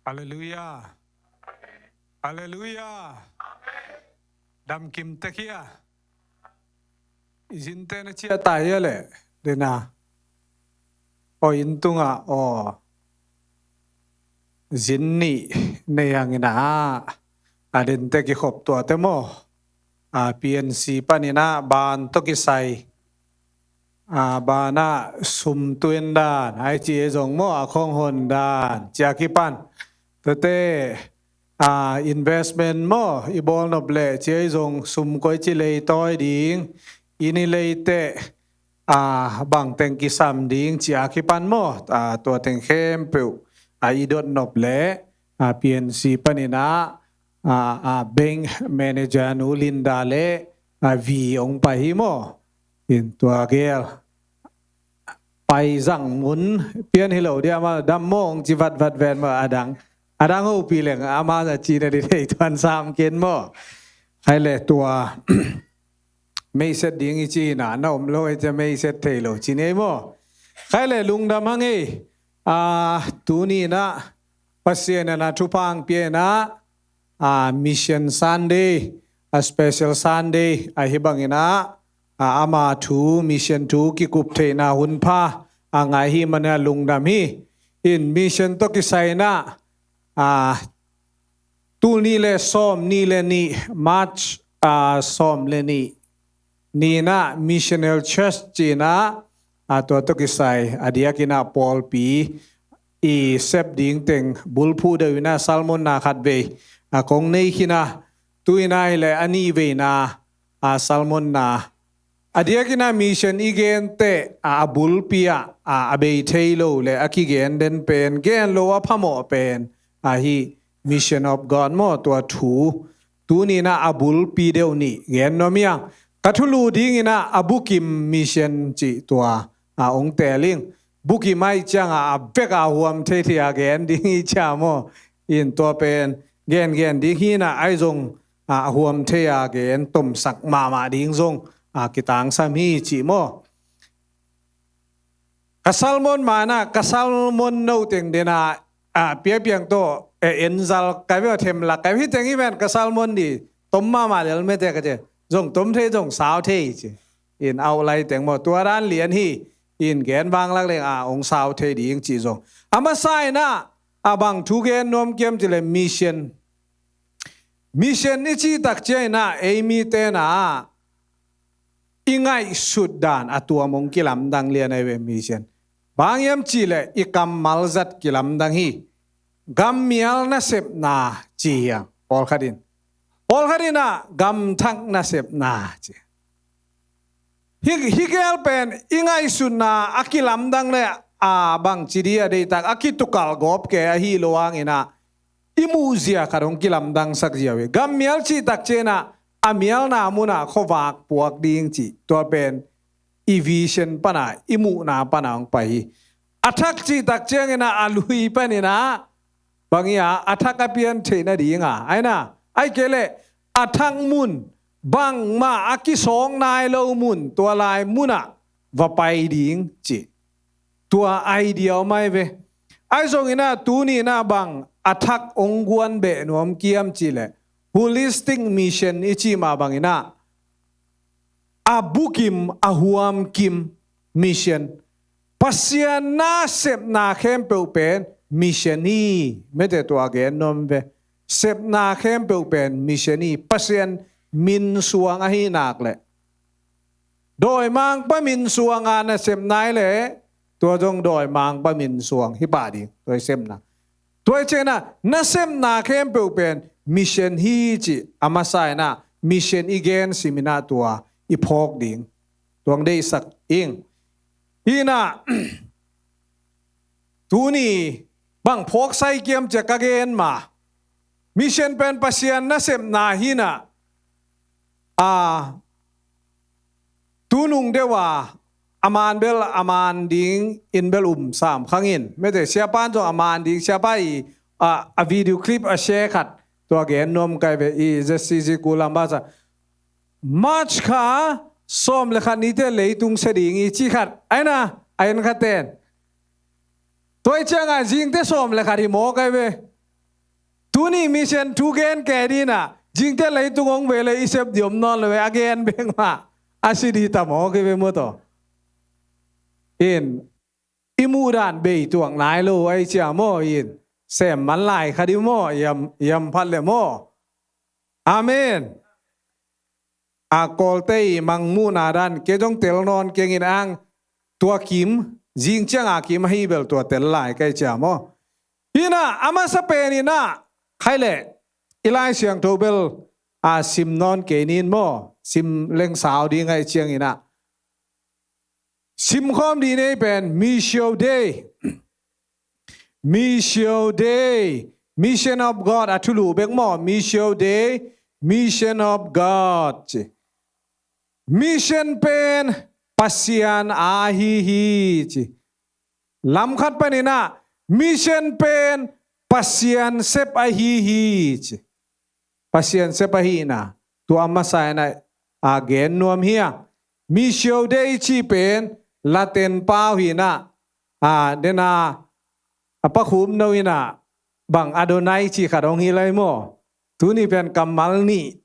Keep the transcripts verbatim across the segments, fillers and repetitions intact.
Halleluia. Halleluia. Damkim tek hia. I zinte na ciah ta hia leh dena, aw, inn tungah, aw, zin nih nei hangin ah, a dente kikhop tuate maw? A, P N C panin ah ban tawh kisai, a, banah sum tuin dan, ai ci ei zong maw, a khong hon dan, ci a kipan. Tuate, a, investment maw, i bawl nop leh ci ei zong sum koi ci lei tawi ding, i ni leiteh, a, bangteng kisam ding ci a kipan maw, a, tua teng khempeuh, a, i dot nop leh, a, P N C panin ah, a, a, bank manager nu Linda leh, a, Vi ong pai hi maw? In tua gel pai zang mun pian hi lo dia maw, dam maw ong ci vatvat ven maw, a dang, a dang hopi leng ama za ci na di thei tuan sam ken maw? Hai leh tua meiset ding i ci na, na om lo ei cia meiset thei lo ci nei maw? Hai leh lungdam hang ei, a, tuni na Pasian na thupha ang pian ah, a, Mission Sunday, a, special Sunday ahi bangin ah, a, ama thu, mission thu kikup theihna hun pha a ngah hi mana lungdam hi. In mission tawh kisai na, a, tul nih leh sawm nih leh nih, March, a, sawm leh nih ni na Missional Church ci na, a, tua tawh kisai a diakin ah pawlpi i sep ding teng bulphuh deuh in ah sermon na khat vei a kong nei khin a, tu in ah hi leh a nih vei na, a, sermon na a diakin ah mission i genteh, a, a bulpi ah, a, a bei thei lo leh a kigen den pen, gen lo a phamawh pen ahi Mission of God maw, tua thu. Tuni na a bulpi deuh nih gen nuam hi ang. Ka thulu dingin ah a bukim mission cih tua, a, ong tel ing. Bukim aih ciang a, a vek a huam thei thei a gen ding hi cia maw? In tua pen gen gen ding hi na, aih zong, a, a huam thei a gen tomsak mahmah ding zong, a, kitangsam hi cih maw? Ka sermon mana, ka sermon no teng dena, a, piapiang tawh, e, enzal kai ve, themlak kai ve, hi teng hi ven ka sermon di, tom mahmah lel mete ka ci. Zong tom thei, zong sau thei ci. In outline teng maw, tua dan lian hi, in gen vanglak leng, a, ong sau thei ding ci zong. A masa in ah, a bang thu gen nuam kiam ci leh mission. Mission i cih tak ciangin ah, ei mite na, i ngaihsut dan a tuam ong kilamdang lian ahi ve mission. Bang hiam cih leh i kammal zat kilamdang hi. Gammial nasepna ci hi ang. Pawlkhat in, pawlkhat in ah gamthak nasepna ci. Hi, hi gel pen i ngaihsutna a kilamdang leh a bangci di a deihtak a kitukal gawp kei ahi lo hangin ah i muhzia khat hong kilamdangsak zia uh hi. Gammial cih tak ciangin ah a mialna munah khuavak puak ding cih, tua pen i vision pana, i muhna pana hong pai hi. A thak cih tak ciangin ah a lui panin ah bang hi a, a thak a pian theih nading a, aina, aih kei leh a thak mun, bangmah a kisawng nai lo mun, tua lai munah va pai ding cih, tua idea om ahi ve. Aih zongin ah tuni in ah bang a thak ong guan beh nuam kiam cih leh holistic mission i cih mah bangin ah a bukim, a huamkim mission. Pasian nasepna khempeuh pen mission hi. Mete, tua gen nuam ve. Sepna khempeuh pen mission hi. Pasian min suang ahi nak leh, dawimangpa min suanga nasepna ahi leh, tua zong dawimangpa min suang hi pah ding, tua i sepna. Tua i ciangin ah nasepna khempeuh pen mission hi cih a masa in ah mission i gen simin ah tua i phawk ding, tua ong deihsak ing. Hi in ah tuni bang phawk sai kiam ci a ka gen ma, mission pen Pasian nasepna hi in ah, a, tunung deuh a, a man bel a man dingin bel um sam khang in. Mete, siapa in zong a man ding, siapa i, a, a video clip a share khat, tua gen nuam kai ve, i Z C C Kulam basa. March kha sawm le khat nite leitung se ding hi ci khat, aina, a en khat ten. Tua i ciangah zingte sawm le khat hi maw kai ve. Tuni mission thu gen kei dih inah, zingte leitung hong ve le i sep dih om nawn lo ve, a gen bek mah a si dih ta maw, kei ve maw taw. In, i muhdan bei tuak nai lo ai cia maw, in sem man lai kha dih maw, i ham, i hamphat le maw. Amen. A Kawlte i mangmuhna dan kei zong tel nawn keng in ang, tua kim, zing ciang a kim ahi bel tua tel lai kai cia maw. Inah a masa pen inah, khai leh i Lai Siangtho bel a sim nawn kei nin maw, sim leng sau ding ai ciang inah, simkhawm dih nei pen Missio Dei. Missio Dei, Mission of God a thulu bek maw, Missio Dei, Mission of God ci. Mission pen Pasian ahi hi ci. Lamkhat paninah mission pen Pasian sep ahi hi ci. Pasian sep ahihna tua a masa inah a gen nuam hi a. Missio Dei cih pen Latin pau hinah, a, dena a pakhum no inah bang Adonai cih khat hong hi lai maw. Tuni pen kammal nih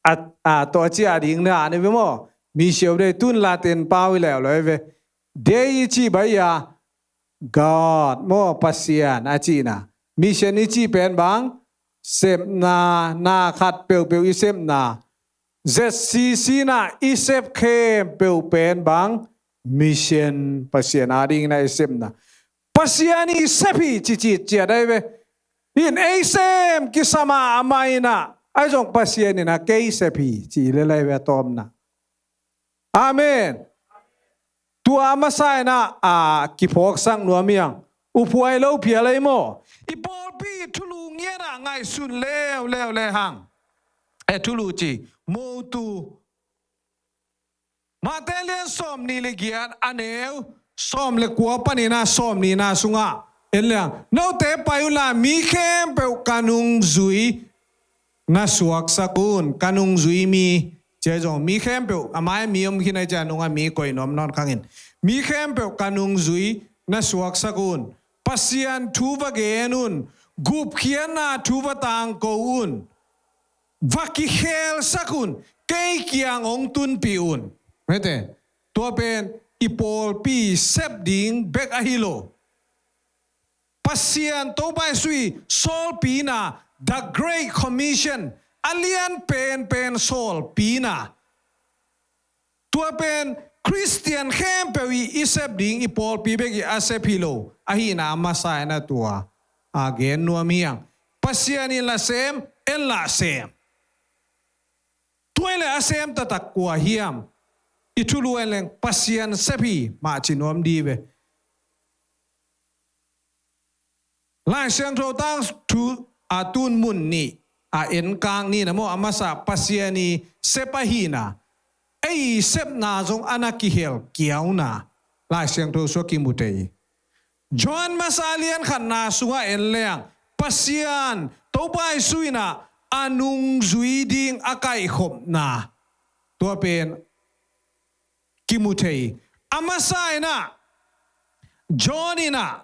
a, a, tawh a ciah ding na ni ve maw. Missio Dei tun Latin pau hi leu lo ve. Dei i cih bai a, God maw, Pasian a cihna. Mission i cih pen bang, sepna, na khat peuhpeuh i sepna. Z C C na i sep khempeuh pen bang, mission, Pasian adingin a i sepna. Pasian i sep hi ci, ci ciat ai ve. In ei sem kisam a, amah inah ai zong Pasian inah kei sep hi ci le lai ve a tawpna. Amen. Tua a masa inah a kiphawksak nuam hi ang. Uphuai lo phial ai maw. I pawlpi thulu ngiat ah ngaihsun leuleu le hang. E, thulu ci, motu. Matthai lian sawmnih le giat, a neu sawm le kua paninah sawmnihna sungah en le hang. Note pai unla mi khempeuh ka nungzui na suaksak un. Ka nungzui mi, cia zong mi khempeuh, a mai mi om khin ai cia nungah mi koih nuam nawn khangin. Mi khempeuh ka nungzui na suaksak un. Pasian thu va gen un. Gupkhiatna thu va tangko un. Va kikhelsak un. Kei kiang hong tunpih un. Mete, tua pen i pawlpi sep ding bek ahi lo. Pasian Topa Jesu i sawlpina, the Great Commission, a lian penpen sawlpina. Tua pen Khristian khempeuh i, i sep ding, i pawlpi bek i a sep hi lo ahihna a masa inah tua a gen nuam hi ang. Pasian in la sem, en la sem. Tua i le a sem taktak kua hiam? I thulu en leng Pasian sep hi mah ci nuam dih ve. Lai Siangtho tangthu a tun mun nih a enkak ni na maw, a masa Pasian i sep ahihna, ei sepna zong a na kihel kiauna Lai Siangtho sua kimu thei. Johan masa lian khatna sungah en leng Pasian Topa Jesu inah a nungzui ding a kaihkhopna tua pen kimu thei. A masa inah John inah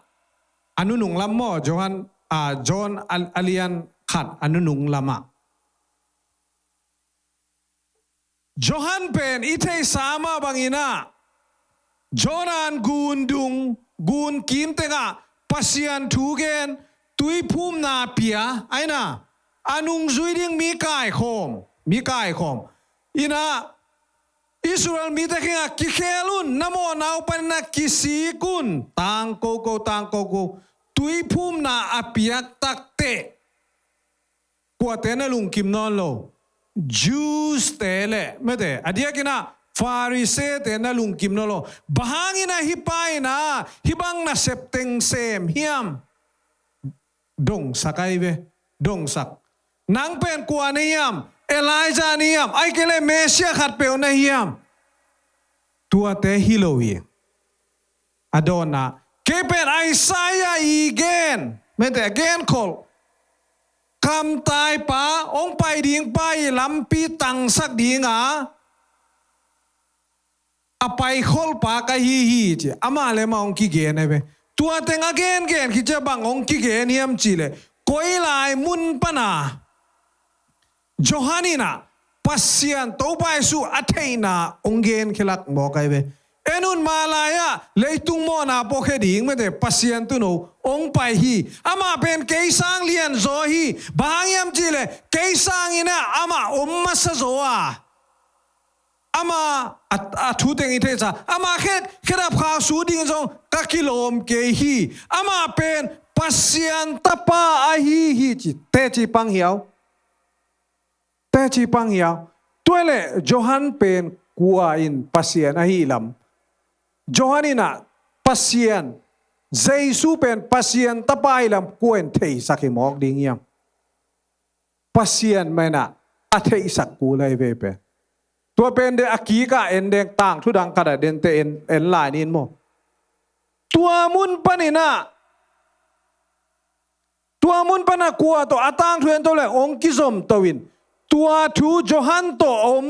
a nunung lam maw, Johan, a, John a, a lian khat a nunung lamah. Johan pen i theihsa mah banginah Jordan gun dung, gun kim tengah Pasian thu gen, tuiphumna pia, aina a nungzui ding mi kaikhawm, mi kaikhawm. Inah Israel mite kiangah kikhel un, na mawhna uh panin ah kisik un, tangkoko, tangkoko. Tuiphumna a piak takteh kuate na lungkim nawn lo? Jews te le, mete, a diakinah Pharisee te na lungkim nawn lo. Bang hangin ah hih pa inah hih bang nasep teng sem hiam? Dongsak ai ve, dongsak. Nang pen kua na hiam? Elijah na hiam? Ai kei le Messiah khatpeuh na hiam? Tuate hi lo hi. A dawnna, kei pen Isaiah i gen, mete, a genkholh, kamtaipa, hong pai dingpa i lampi tangsak dinga a paikholhpa ka hi hi ci. Amah le amah hong kigen ai ve. Tua teng a gengen khit ciah bang hong kigen hiam cih leh, koi lai mun pana Johan in ah Pasian Topa Jesu a theihna hong gen khilak mawk ahi ve. En un, mah lai-ah leitung mawhna pawh khia ding mete Pasian Tuuno hong pai hi. Amah pen kei sang lianzaw hi. Bang hang hiam cihleh kei sangin ah amah om masa zaw a, ama a, a thu teng i theihsa, ama khe, khedap khak su ding zong ka kilawm kei hi. Amah pen Pasian Tapa ahi hi ci. Teci pang hiau. Teci pang hiau. Tua leh Johan pen kua in Pasian ahi lam, Johan in ah Pasian, Jesu pen Pasian Tapa ahi lam kua in theisak hi mawk ding hiam? Pasian mah in ah a theihsak kul ahi ve pen. Tua pen de a kikah en deng, tangthu dang khatah dente en, en lai nin maw. Tua mun panin ah, tua mun pana kua tawh a tangthu en to leh hong kizom to in, tua thu Johan tawh om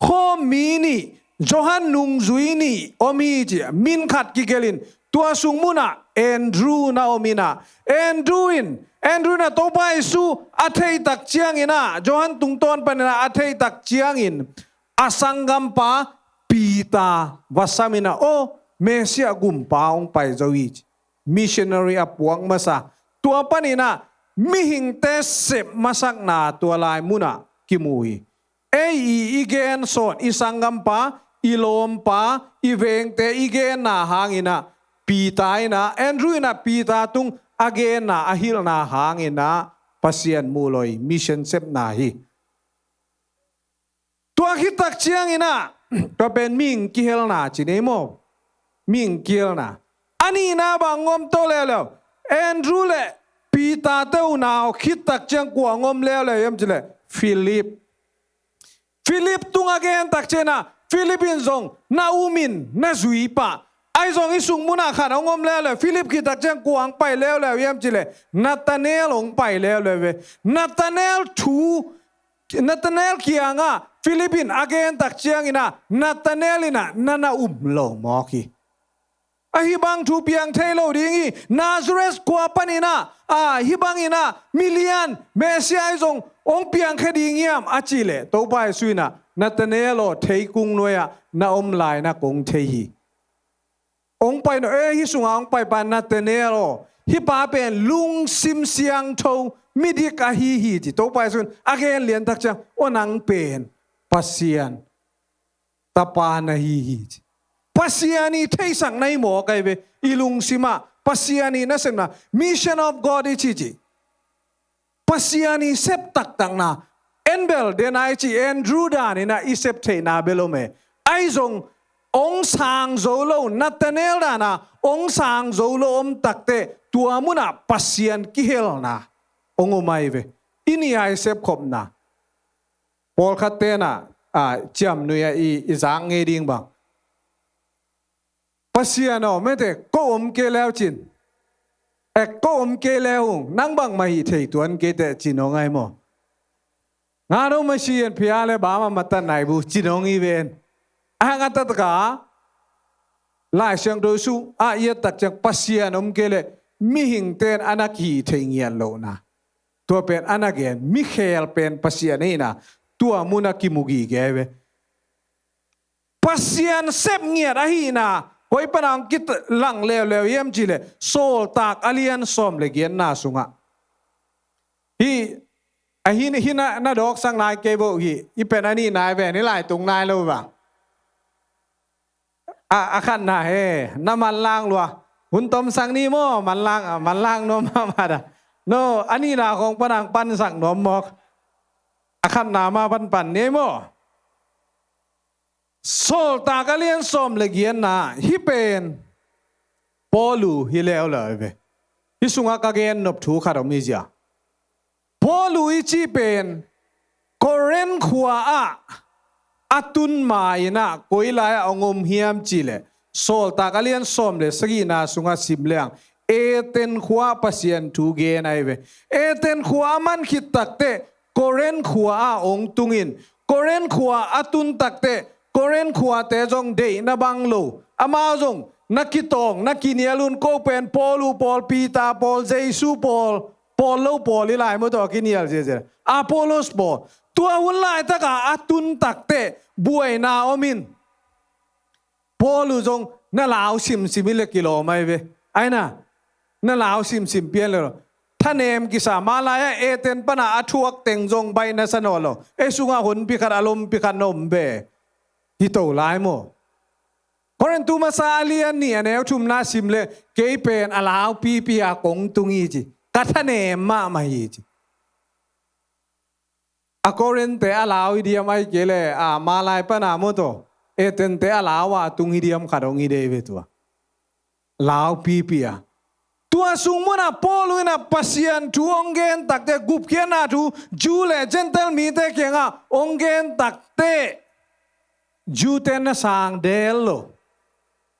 khawm mi nih, Johan nungzui nih om hi ci. Min khat kigelh in, tua sung munah Andrew na om in ah, Andrew in, Andrew in ah Topa Jesu a theihtak ciangin ah, Johan tungtawn panin ah a theihtak ciangin a sanggampa Peter va sam in ah, aw, Messiah gumpa hong pai zo hi ci. Missionary a puak masa. Tua panin ah mihingte sep masakna tua lai munah kimu hi. Ei i, i gen sawn, i sanggampa, i lawmpa, i vengte i genna hangin ah, Peter in ah, Andrew in ah Peter tung a genna, a hilhna hangin ah Pasian muh lo hi, mission sepna hi. Tua khittak ciangin ah, tua pen mihing kihelna ci ni maw. Mihing kihelna. A nihna bang om to leuleu. Andrew le Peter te unau khittak ciang kua om leuleu hiam cihleh Philip. Philip tung a gentak ciangin ah Philip in zong na um in na zui pah. Ahi zong hih sung munah khat hong om leuleu. Philip khittak ciang kua hong pai leuleu hiam cihleh Nathanael hong pai leuleu ve. Nathanael thu, Nathanael kiangah Philip in a gentak ciangin ah Nathanael in ah na na um lo mawk hi. Ahi bang thu piang thei lo ding hi. Nazareth khua panin ah, a, hih bangin ah milian Messiah ahi zong hong piangkhia ding hiam a cihleh Topa Jesu in ah, Nathanael aw, theikung nuai-ah na om lai na kong thei hi. Hong pai no, eh, hih sungah hong paipa Nathanael aw, hih pa pen lungsim siangtho, midik ahi hi ci. Topa Jesu in a gen liantak ciang, aw, nang pen Pasian Tapa na hi hi ci. Pasian i theihsak na hi mawk ahi ve. I lungsimah Pasian i nasepna, mission of God i ci ci. Pasian i sep taktakna, en bel den a i ci Andrew danin ah i sep theihna bel om e. Ahi zong hong sang zo lo, Nathanael dan a hong sang zo lo om takteh tua munah Pasian kihelna hong om ahi ve. I nih a i sepkhopna. Pawlkhat ten ah, a, ciamnuih ah i, i zak ngei ding bang. Pasian aw, mete, ko om kei leu cin. Ek, ko om kei leu hung, nang bangmah hih thei tuan kei teh cin hong ahi maw. Nga no masi en phia le bama matan nai bu cin hong hi ven. A hang a tatka Lai Siangtho sungah i et tak ciang Pasian om kei leh mihing ten a na kihih thei ngiat lohna. Tua pen a na gen, mikhel pen Pasian ahihna tua munah kimu gige ve. Pasian sep ngiat ahihna koi pana hong kilang leuleu hiam cihleh Sawltak a lian sawm le giatna sungah. Hih, a hih, hih na, na dawksak nai kei vo hih, i pen a nih nai ven, i laitung nai lo vang. A, a khatna he, na manlang lua. Hun tomsak ni maw, manlang, a, manlang nuam mahmah a. No, a nihna khong panang pansak nuam mawk. A khatna mah panpan ni maw. Sawltak a lian sawm le giatna, hih pen Paulu hi leuleu ve. Hih sungah ka gen nop thu khat om hi zia. Paulu i cih pen Korinth khua ah a tun ma-in ah koi lai-ah hong om hiam cihleh Sawltak a lian sawm le sagihna sungah sim leng Athens khua Pasian thu gen ahi ve. Athens khua a man khit takteh Korinth khua ah hong tungin Korinth khua a tun takteh Korinth khuate zong deihna bang lo, amau zong na kitawng na kinial un, ko pen Paulu pawl, Peter pawl, Jesu pawl, Paul lo pawl i lai maw tawh a kinial ziazia. Apollos pawl. Tua hun laitaka a tun takteh buaina om in. Paul uh zong na lau simsim i le kilawm ai ve. Aina, na lau simsim pian le lo. Thanem kisa, malai-ah Athens pana a thuak teng zong baih na sa nawn lo. Ei sungah honpi khat, a lompi khat na om ve. Hi to lai maw. Korinth masa a lian nih a neu thumna sim le, kei pen a lau pipi a kong tung hi ci. Ka thanem mahmah hi ci. A Korinth te a lau hi diam ai kei le, a malai pana maw tawh. Athens te a lau a tung hi diam khat hong hi dei ve tua. Lau pipi a. Tua sung munah Paul in a Pasian thu hong gen takteh, gupkhiatna thu Jew le Gentile mite kiangah hong gen takteh, Jew te na sang del lo.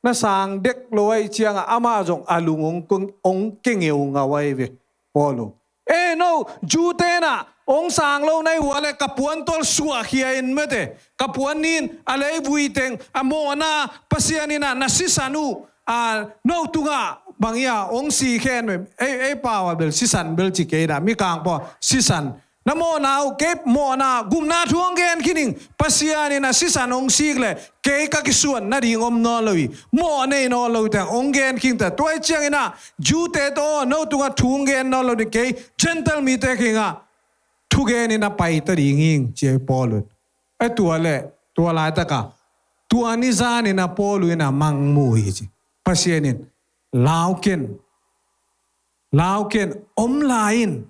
Na sang dek lo ai ciangah amah zong a lung hong keng, hong kengeu ngau ai ve. Paul uh. Eh, no, Jew te na hong sang lo na hi uh a le ka puan tawh suahkhia in mete. Ka puan nin a leivui teng a mawhna Pasian in a na sisan uh, a, no tungah bang ia hong si khen mem. Ei, ei pau a bel sisan bel ci kei na, Mikang pau sisan. Na mawhna uh kei mawhna gupna thu hong gen khin ing. Pasian in a sisan hong sik le kei ka kisuan nading om nawn lo hi. Mawh nei nawn lo hi teng hong gen khin ta. Tua hi ciangin a Jew te tawh no tungah thu hong gen nawn lo ding, kei Gentile mite kiangah thugen in a pai ta ding hi ing ci ai Paul un. Ai tua le, tua laitaka tua ni zanin a Paul in a mangmu hi ci. Pasian in lau ken. Lau ken, om lai in.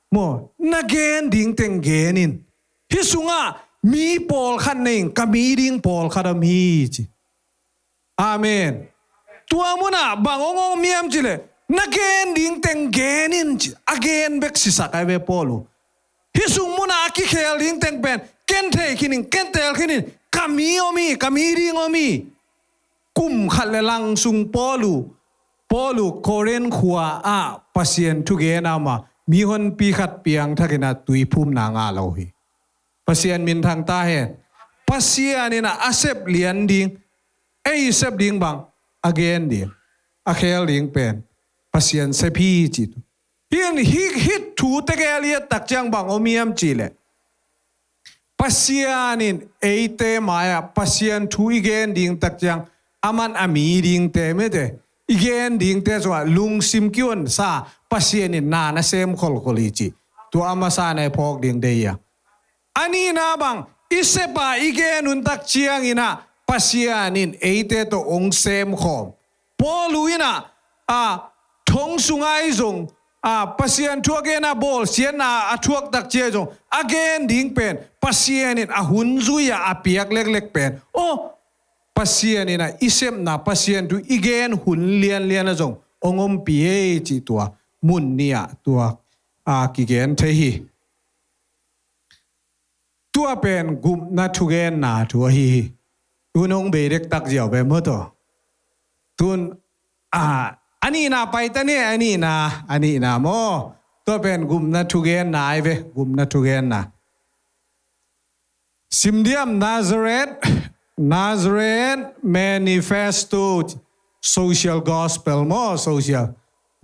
Maw, na gen ding teng gen in. Hih sungah mi pawlkhat nei ing, ka mi ding pawlkhat om hi ci. Amen. Tua munah bang hong om hiam ci le, na gen ding teng gen in ci. A gen bek sisak ai ve Paul uh. Hih sung munah a kikhel ding teng pen ken thei khin ing, ken teel khin ing. Ka mi om hi, ka mi ding om hi. Kum khat le lang sung Paul uh, Paul uh Korinth khua ah Pasian thugen a om a, mihonpi khat piangthakin a tuiphumna ngah lo hi. Pasian minthang ta hen. Pasian in a, a sep lian ding, ei sep ding bang, a gen ding, a khel ding pen Pasian sep hi ci tu. Hih, hih, hih thu tegel i et tak ciang bang om hiam ci le, Pasian in eite mai-ah Pasian thu i gen ding tak ciang, aman a mi dingte mete, i gen dingte sungah lungsim kihonsa Pasian in na na sem kholkhol hi ci. Tua a masa na i phawk ding dei a. A nihna bang, i sep a i gen un tak ciangin a Pasian in eite tawh hong sem khawm. Paul uh in a, a, thong sungah i zong, a, Pasian thu a gen a bawlsiatna a thuak tak ciang i zong, a gen ding pen Pasian in a hun zui a a piak leklek pen. Oh, Pasian in a i sepna, Pasian thu i gen hun lianlian a zong hong ompih hi ci tua mun ni-ah tua, a, kigen thei hi. Tua pen gupna thugenna thu ahi hi. Tun hong bei dektak ziau ve maw taw. Tun, a, a nihna pai ta ni, a nihna, a nihna maw. Tua pen gupna thugenna ai ve, gupna thugenna. Sim diam Nazareth, Nazareth Manifesto, social gospel maw, social.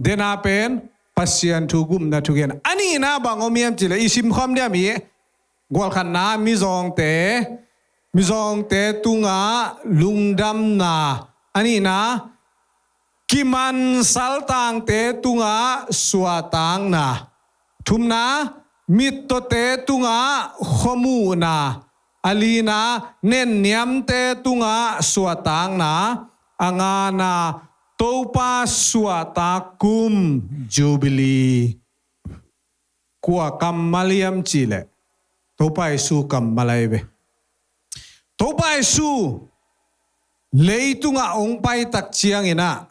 Dena pen Pasian thu gupna thugen. A nihna bang om hiam ci le i simkhawm diam hi. Gualkhatna mizawngte, mizawngte tungah lungdamna. A nihna kimansaltangte tungah suahtakna. Thumna mittawte tungah khuamuhna. A lina nenniamte tungah suahtakna. A ngana Topa suahtak kum Jubilee. Kua kammal hiam ci le Topa Jesu kammal ai ve. Topa Jesu leitungah hong paitak ciangin ah,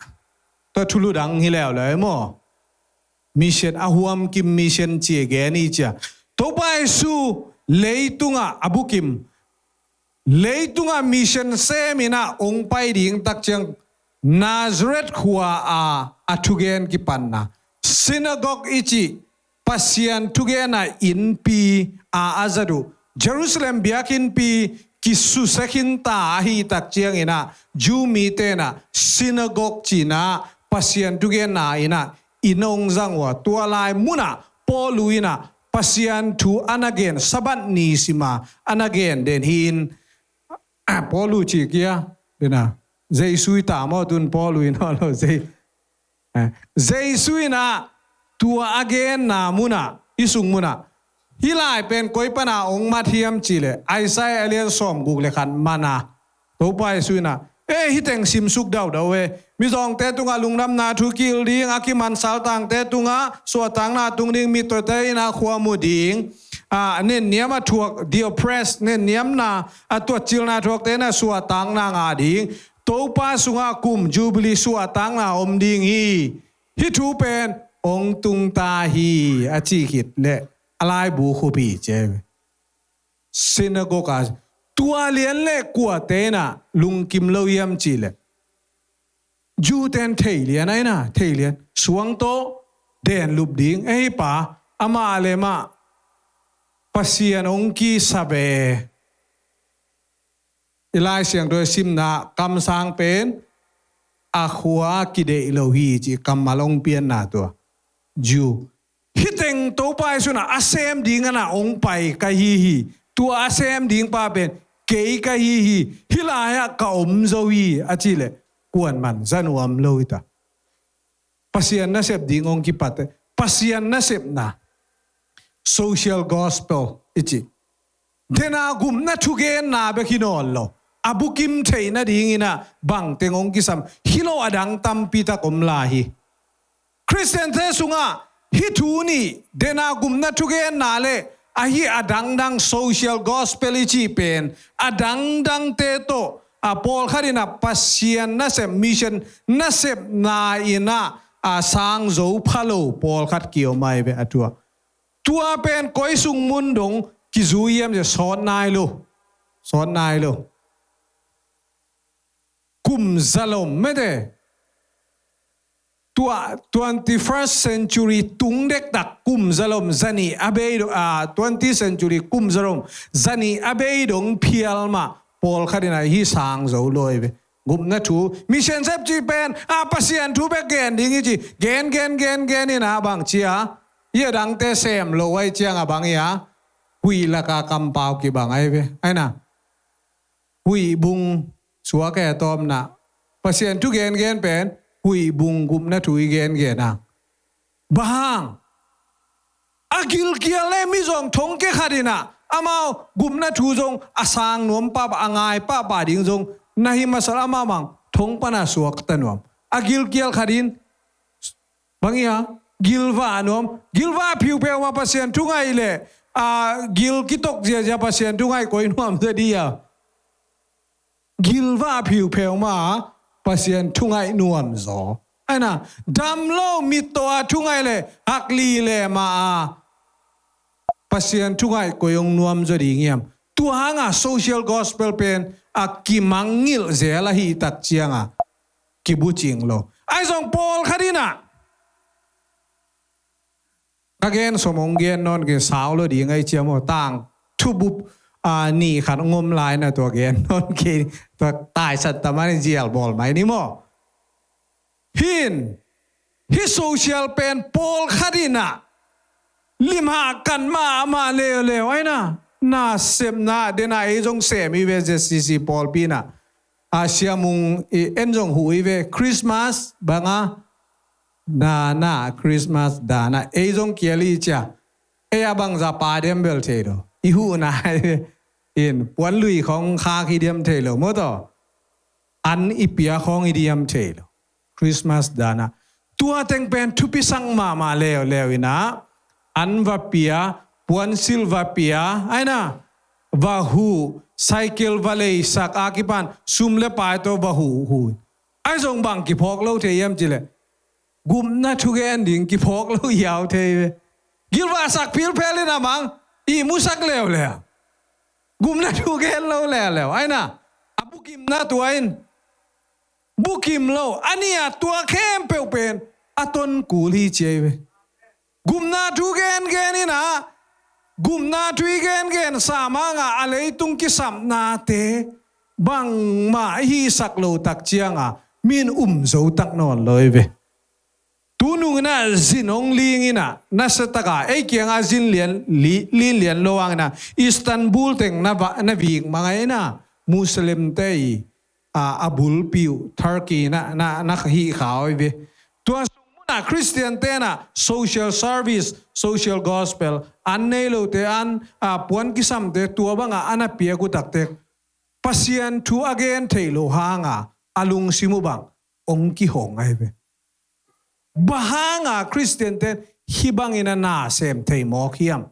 tua thulu dang hi leuleu maw. Mission a huamkim mission ci a gen hi cia. Topa Jesu leitungah a bukim, leitungah mission semin ah hong pai ding tak ciang Nazareth khua a a thugen kipanna, synagogue i cih Pasian thugenna innpi a a zat uh, Jerusalem biakinnpi kisusia khinta ahi tak ciangin ah Jew mite in ah synagogue cihna Pasian thugenna in ah inn hong zang uh a, tua lai munah Paulu in ah Pasian thu a na gen, Sabbath ni sima a na gen den hi in, Paulu ci kia, den a, Jesu i ta maw, tun Paulu in aw lo, Jesu, Jesu in ah tua a genna munah, i sung munah, hih lai pen koi pana hong mat hiam cih leh, Isaiah a lian sawmguk le khat man a, Topa Jesu in ah, e, hih teng simsuk daudau e, mizawngte tungah lungdamna thu kihilh ding, a kiman saltangte tungah suahtakna tung ding, mittawte in ah khua mu ding, a, nenniam a thuak, the oppressed, nenniamna a tuatcilna thuakte in ah suahtakna ngah ding, Topa sungah kum Jubilee suahtakna om ding hi. Hih thu pen hong tung ta hi, a cih khit leh a laibu khup hi ci. Synagogue ah, tua lian le kuate in ah lungkim lo hiam cih leh, Jew-te in thei lian, a, in ah thei lian, suang tawh den lup ding, ei pa, amah le mah Pasian hong kisa ve. I Lai Siangtho i simna kamsang pen a khua kideih lo hi cih kammal hong pianna tua Jew. Hih teng Topa Jesu in ah a sem ding in ah hong pai ka hi hi. Tua a sem ding pa pen kei ka hi hi. Hih lai-ah ka om zo hi, a cih leh kuaman za nuam lo hi ta. Pasian nasep ding hong kipat, Pasian nasepna, social gospel i cih, den a gupna thugenna bek hi nawn lo, a bukim theihna dingin ah bangteng hong kisam hi lo, a dang tampi tak om lai hi. Khristiante sungah hih thu nih, den a gupna thugenna le ahi a dangdang, social gospel i cih pen, a dangdangte tawh, a, pawlkhat in ah Pasian nasep, mission nasepna in ah, a, sang zo pha lo pawlkhat kiom ahi ve a tua. Tua pen koi sung mun dong kizui hiam cih leh sawt nai lo. Sawt nai lo. Kum zalom mete. Tua twenty-first century tung dektak, kum zalom zanih a bei dong, a, twentieth century kum zalom zanih a bei dong phial mah pawlkhat in ah hih sang zo lo hi ve. Gupna thu, mission sep cih pen, a, Pasian thu bek gen ding hi ci. Gen, gen, gen, gen in ah bang ci a, hih a dangte sem lo ahih ciangah bang hi a, huih laka kampau kibang ahi ve. Ahi na, huih bung suak e, a tawpna, Pasian thu gengen pen huih bung gupna thu i gengen a. Bang hang? A gilkial le mizawng thongkia khat in ah amau gupna thu zong a sang nuam pahpah, a ngai pahpah ding zong na hi masa leh, amau bang thong pana suakta nuam. A gilkial khat in bang hi a, gilvah nuam, gilvah phiuphiau mah Pasian thu ngaih leh, a, gil kitok ziazia Pasian thu ngaih koi nuam zaw di a. Gilvah phiuphiau mah Pasian thu ngaih nuam zaw. Ahi na, dam lo mittaw a thu ngaih leh hak lileh mah a, Pasian thu ngaih koi hong nuam zaw ding hiam? Tua hangah social gospel pen a kimangngilh zel ahih tak ciangah kibucing lo. Ahi zong pawlkhat in ah, ka gen sawm hong gen nawn kei, sau lo ding ahih ciang maw, tang thubup, a, nih khat hong om lai na, tua gen nawn kei, tua taisat ta mah ni, zial bawl mai ni maw. Hih in, hih social pen pawlkhat in ah limhah kan mah amah leuleu, ahi na, nasepna, den a ei zong sem hi ve, Z C C pawlpi in ah, a, Sia Mung in zong huh hi ve, Christmas bang a, dana, Christmas dana, ei zong kial hi cia. Ei a bangzah pha diam bel thei lo. I huhna in puan lui khawng khak hi diam thei lo maw taw. An i pia khawng hi diam thei lo. Christmas dana. Tua teng pen thupi sak mahmah leuleu in ah, an va pia, puansilh va pia, ahi na, va huh, cycle va leisak, a kipan sum le pai tawh va huh, huh. Ahi zong bang kiphawk lo thei hiam cih leh, gupna thu gen ding kiphawk lo hiau thei ve. Gilvahsak philphel in a mang, ihmusak leuleu. Gupna thu gen lo leuleu, ahi na. A bukimna tua in bukim lo, a nih a tua khempeuh pen a ton kul hi ci ahi ve. Gupna thu gengen in ah, gupna thu i gengen sam hangah a leitung kisapnate bangmah i hihsak lo tak ciangah mi in um zo tak nawn lo hi ve. Tunung inah zin hong ling inah, nasiataka ei kiangah zin lian li- lin lian lo hang inah, Istanbul teng na va- na vik mangah inah, Muslim te i a, a bulpi uh Turkey na, na, na hih kha uh hi ve. Tua sung munah Christian tenah social service, social gospel, an nei lote an, a, puan kisamte tua bangah a na piak uh takte Pasian thu a gen theih loh hanga a lungsim uh bang hong kihong ahi ve. Bang hanga Christian ten hih bangin a na sem thei mawk hiam?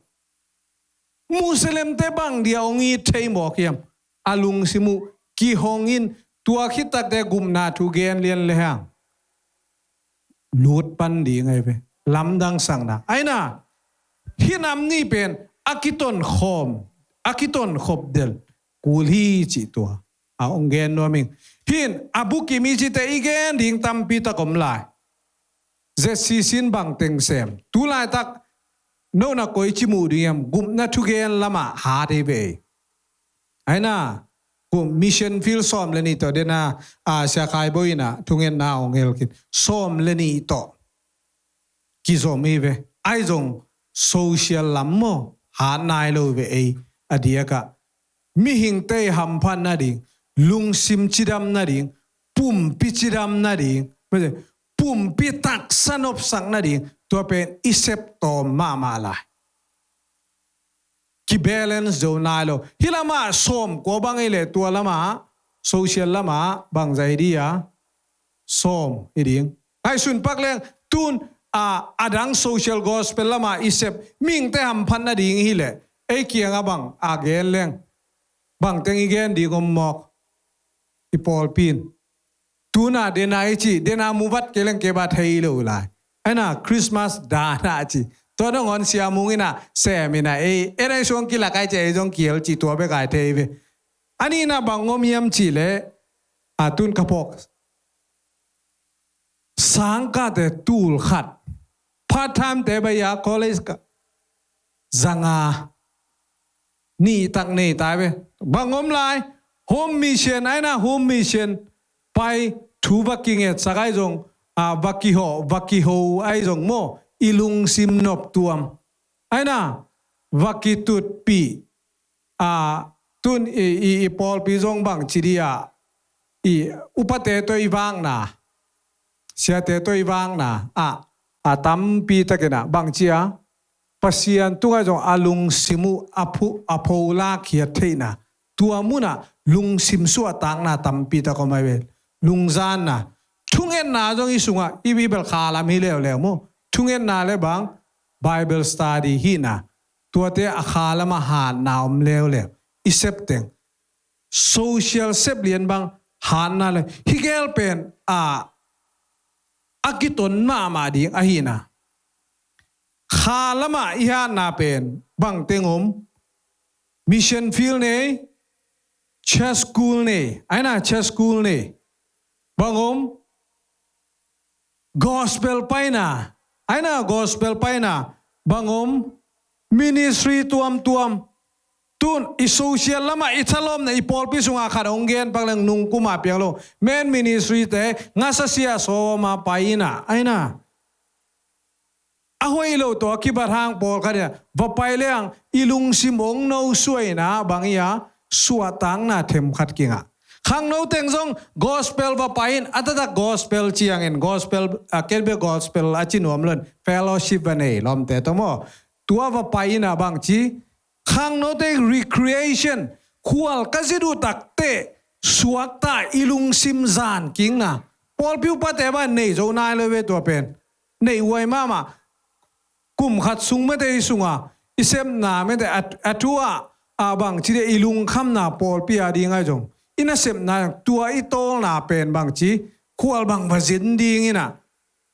Muslim te bang dia hong it thei mawk hiam? A lungsim uh kihong in, tua khit takte gupna thu gen lian le hang lut pan ding ahi ve. Lamdang sakna aina, hih nam nih pen a kiton khawm, a kiton khop del kul hi cih tua a hong gen nuam ing. Hih in a bukim i cite i gen ding tampi tak om lai. Z C C in bang teng sem, tu laitak nona koici muh ding hiam? Gupna thugen lamah hat hi ve. Aina, kum mission field sawm le nih tawh dena, a, Sia Khai Bawi inah thungetna hong hel khin. Sawm le nih tawh kizom hi ve. Ahi zong social lam maw, hat nai lo ve ei. A diakah mihingte hamphat nading, lungsim cidam nading, pumpi cidam nading, pumpi taksa nopsak nading, tua pen i sep tawm mahmah lai. Kibalance zo nai lo. Hih lamah sawm kua bang hi leh, tua lamah, social lamah bang zah hi dia? Sawm hi ding. Ngaihsun pak leng, tun, a, a dang social gospel lamah i sep, mihingte hamphat nading hi leh, ei kiangah bang a gen leng, bang teng i gen ding om mawk? I pawlpi in tuna dena i cih, dena muvat kei leng kei ba thei lo lai. Aina, Christmas dana cih, tua dong hon siamung inah sem inah, ei, ei dai suang kilak ai cih, ei zong kiel cih, tua bek ai thei ve. A nihna bang om hiam cih leh, a, tun ka phawk sangkahte tul khat, part time te bai a college ka zanga nih tak nei tai ve. Bang om lai? Home mission, aina home mission pai thu va kingetsak ai zong, a, va kiho, va kiho ai zong maw, i lungsim nop tuam. Aina, va kitutpih, a, tun i, i, i pawlpi zong bang ci dia, i upate tawh i vakna, siate tawh i vakna, a, a tampi takin a bang ci a, Pasian tungah zong a lungsim uh a phu-, a pholak khiat theihna, tua munah lungsim suahtakna tampi tak om ai ve. Lungzanna, thungetna zong i sungah, i, i bel kha lam hi leuleu maw. Thungetna le bang, Bible study hihna, tuate a kha lamah hatna om leuleu. I sep teng, social sep lian bang hatna le, hi gel pen, a, a kiton mahmah ding ahina. Kha lamah i hatna pen bang teng om? Mission field nei, church school nei, aina church school nei. Bang om? Gospel paina, aina gospel paina. Bang om? Ministry tuamtuam. Tun i social lamah i thalawpna, i pawlpi sungah khat hong gen pak leng, nungkuma piang lo men ministry te, ngasa sia sawma pai ina, aina. A hoih lo tawh a kibat hang pawlkhat in va pai leng i lungsim hong no suaina bang hi a, suahtakna themkhat kingah. Khangno teng zong gospel va pai in, a taktak gospel ciangin gospel, a, ken bia gospel a ci nuam lo in, fellowship va nei lawmte tawh maw. Tua va pai ina bang ci, khangnote recreation, khual ka zit uh takte suakta i lungsim zan kingna. Pawlpi upate bang nei zo nai lo ve tua pen. Nei huai mahmah. Kum khat sung mete i sunga i sepna mete a, a thu ah, a bang ci dia i lungkhamna pawlpi a ding ai zong, i nasepna tua i tawlna pen bang ci, khual bang va zin ding ina,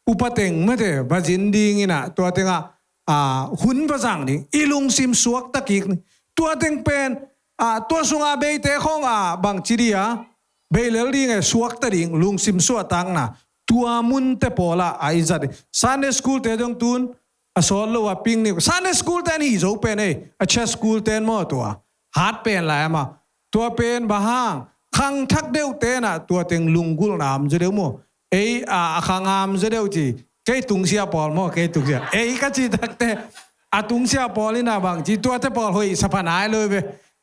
upa teng mete va zin ding ina, tua tengah, a, hun va zang ding, i lungsim suakta kik ni. Tua teng pen, a, tua sunga beite khong a bang ci dia, beilel ding e, suakta ding, lungsim suahtakna. Tua munte pawlah a i zat ding. Sunday school te zong tun a sawt lo a ping ni. Sunday school te an hi zo pen ei, a church school ten maw tua. Hat pen lai ama. Tua pen bang hang, khangthak deuh tenah tua teng lunggulhna om zaw deuh maw. Ei, a, a khang am zaw deuh ci. Kei tungsiah pawl maw, kei tungsiah. Ei ka cih takteh a tungsiah pawl in ah bangci, tuate pawl hoih sa pha nai lo ve.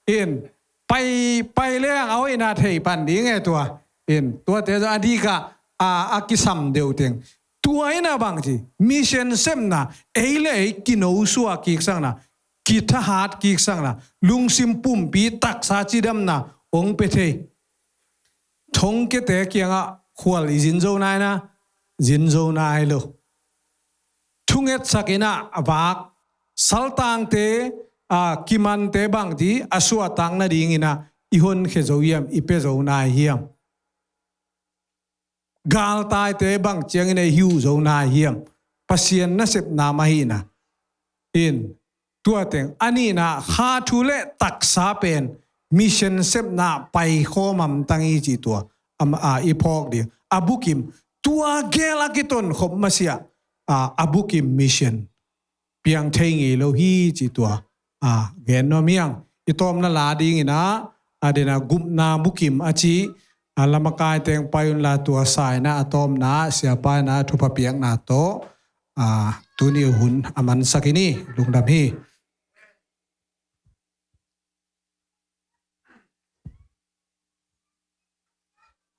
In, pai, pai leng a hoihna thei pan ding e tua. In, tuate zong a dikah a, a kisam deuh teng. Tua in ah bangci, mission sepna, ei le ei kinosuah kiksakna, kithahat kiksakna, lungsim pumpi taksa cidamna hong pia thei. Thongkiate kiangah khual i zin zo nai na, zin zo nai lo. Thungetsak in ah a vak, saltangte, a, kimante bangci a suahtak nadingin ah i honkhia zo hiam, i pia zo nai hiam? Galtaite bang ciangin ah i hiu zo nai hiam? Pasian nasepna mah hi na. In, tua teng a nihna, kha thu le taksa pen mission sepna paikhawm hamtang hi cih tua, am, a, i phawk ding. A bukim, tua gel a kitonkhop masiah, a, a bukim mission piang thei ngei lo hi cih tua, a, gen nuam hi ing. I tawpna la dingin ah, a, den a gupna bukim a cih, a, lamakaite hong pai unla, tua sa in ah a tawpna, siapa in ah thupha piakna tawh, a, tuni hun a mansak i hi, lungdam hi.